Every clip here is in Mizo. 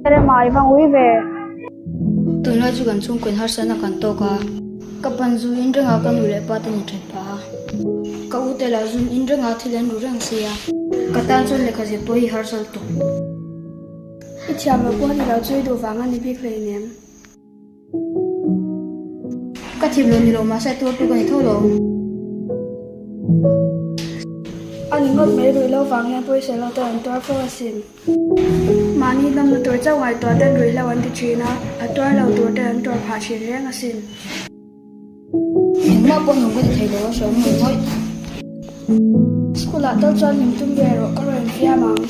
Rema i va ngui ve. Tunlai chu kan chhungkaw harsatna kan tawk a, ka pan zu in rengah ka nu leh pa te ni then phah a, ka u te lah zun in rengah thil an ru reng si a, ka tan chuan lehkha zir pawh hi harsat lutuk. I thiam loh pawh ni lo chu i duh vang a ni bik hleinem. Ka thim lo ni lo mahse a tuartu ka ni tho lo. A ni ngawt mai ruihlo vang hian pawisa lo te an tuar fo asin. Mahni hnamna tur chauh ngaihtuah ten ruihlo an ti thin a, a tuar lo tur te an tuar phah thin reng asin. Engmah pawh nung ka ti thei lo a hriat ngawih ngawih. School ah tal chuan min tum ve rawh ka rawn fiam ang.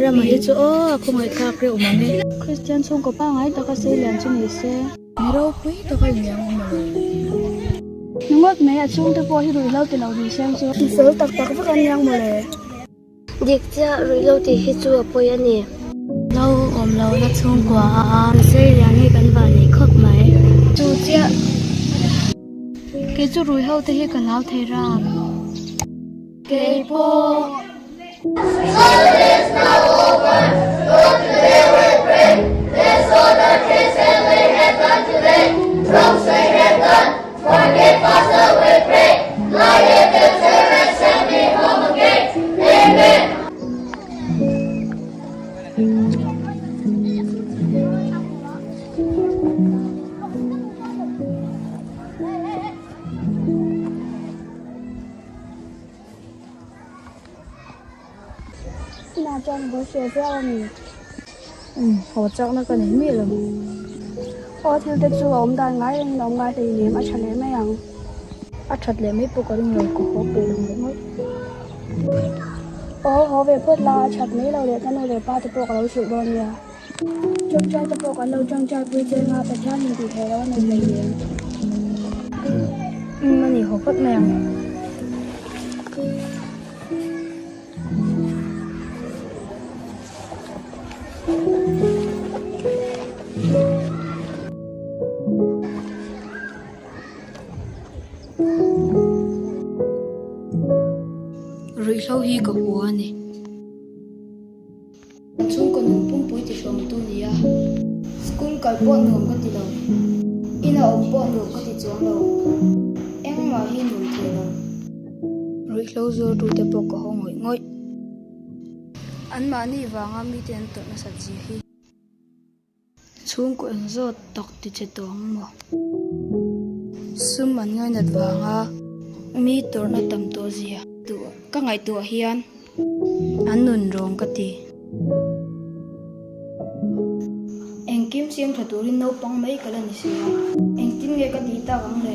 Rama hi chu aw a khawngaihthlak reuh mang e. Kristian chhungkaw pangngai taka sei lian chu ni se. Mi ropui taka inliam awm a lo. Ni ngawt mai a chhungte pawh hi ruihhlo ti lo ni seng chu. Mi fel tak tak vek an niang mawle. Dik chiah ruihhlo tih hi chu a pawi a ni. Lo awm lo na chhungkua a sei lian hi kan van nei khawp mai. Chu chiah kei chu ruihho te hi ka hlau thei ram. Kei pawh. Inah chuan bul hre viau a ni. Umm, haw chakna ka nei miah lo. Aw thil te chu a awm dan ngai rengin a awm ngai hlei nem, a tha leh mai ang. A that leh mai pawh ka ring lo, ka haw peih lo ngawih ngawih. Aw, haw ve phawt la, a that mai lo leh ka nu leh pa te pawh ka lo hrilh dawn nia. Tawngtai te pawh kan lo tawngtai pui cheng a, Pathian in tih theih loh a nei hlei nem. Umm, a ni haw phawt mai ang. Ruihhlo hi ka hua a ni. Kan chhungkaw nun pumpui ti hlawmtu ni a. School kal pawh nuam ka ti lo. Ina awm pawh nuam ka ti chuang lo. Engmah hi nuam thei lo. Ruihhlo zuartute pawh ka haw ngawih ngawih. Anmahni vanga mite an tawrh nasat zia hi. Chhungkaw eng zawt tak ti che tawh ang maw? Sum an ngainat vanga mi tawrhna tam tawh zia ka ngaihtuah hian an nun rawng ka ti. Engkim siam tha turin naupang mai ka la ni si a, engtin nge ka tih tak ang le?